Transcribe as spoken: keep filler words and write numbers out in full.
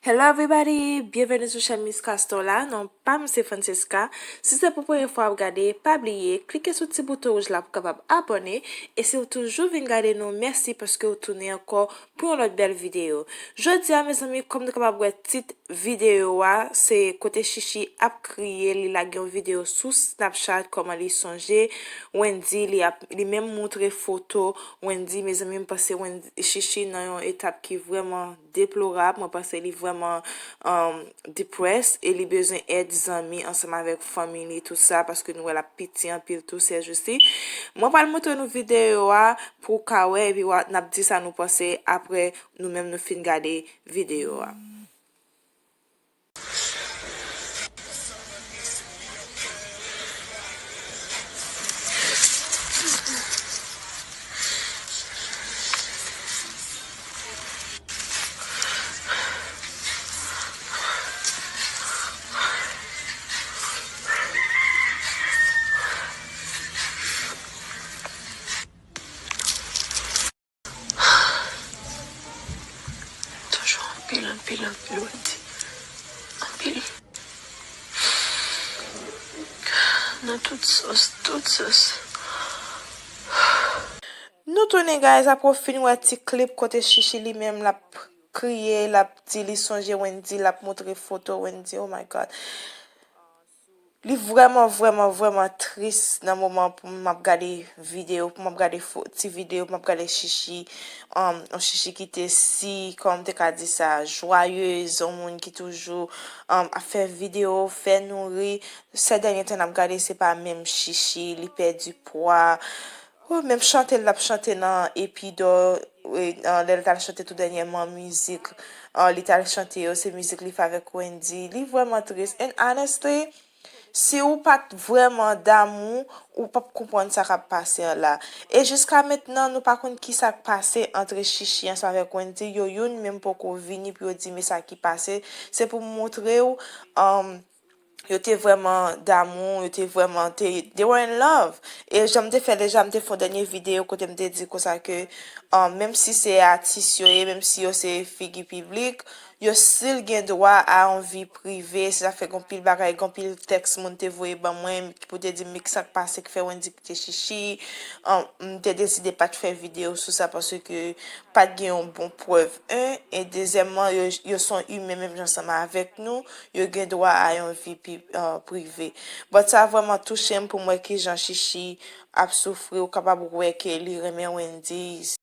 Hello everybody, byenveni sou chèn Miss Castor la. Non pa m se Francesca. Si se pou premye fwa w ap gade, pa bliye klike sou ti bouton wouj la pou w kapab abòne. E si w toujou vin gade nou, mèsi paske w tounen ankò pou yon lòt bèl videyo. Jodi a, mezanmi, kòm nou kapab wè tit videyo a, se kote Chichi ap kriye, li lage yon videyo sou Snapchat, kòman li sonje Wendy, li ap, li menm moutre foto Wendy, mezanmi, m panse Wendy, Chichi nan yon etap ki vrèman deplorab. Mwen panse li vrèman, um, depressed e li bezwen èd zanmi ansanm avèk fanmi li, tout sa, paske nou wè l ap piti anpil tou sèjousi. Mwen pral montre nou videyo a pou w ka wè, epi w a, n ap di sa nou panse apre nou menm nou fin gade videyo a. Toujou anpil, anpil, anpil, Wendy. Anpil. Nan tout sòs, tout sòs. Nou tounen, guys, apre w fin wè ti klip kote Chichi li menm l ap kriye, l ap di li sonje Wendy, l ap moutre foto Wendy. Oh my God. Li vrèman, vrèman, vrèman tris nan moman pou m ap gade videyo, pou m ap gade fo-, ti videyo, pou m ap gade Chichi, um, yon Chichi ki te si, kòman m te ka di sa, jwayez, yon moun ki toujou, um, ap fè videyo, fè nou ri. Sè dènye tan n ap gade, se pa menm Chichi, li pèdi pwa. Oh, menm chante l ap chante nan Epidò, e, an, lè l t al chante tou dènyèman mizik, an, li t al chante yo, se mizik li fè avèk Wendy. Li vrèman tris. And honestly, si ou pa t vrèman damou, ou p ap konprann sa k ap pase an la. E jiska mentnan, nou pa konn ki sa k pase antre Chichi ansanm avèk Wendy. Yo youn menm poko vini pou yo di men sa ki pase. Se pou m montre w, um, yo te vrèman damou, yo te vrèman, te, they were in love. E jan m te fè deja, m te fè yon dènye videyo kote m te di konsa ke, um, menm si se atis yo ye, menm si yo se figi piblik, yo still gen dwa a yon vi prive. Se sa k fè gen anpil bagay, gen anpil tèks moun te voye ban mwen pou te di m men ki sa k pase ki fè Wendy kite Chichi. Um, m te deside pa t fè videyo sou sa paske pa t gen yon bon prèv. En, e dezyèmman, yo, yo se yon imen menm jan ansanm avèk nou, yo gen dwa a yon vi pi, uh, prive. But sa vrèman touche m pou m wè kijan Chichi ap soufri, ou kapab wè ke li renmen Wendy.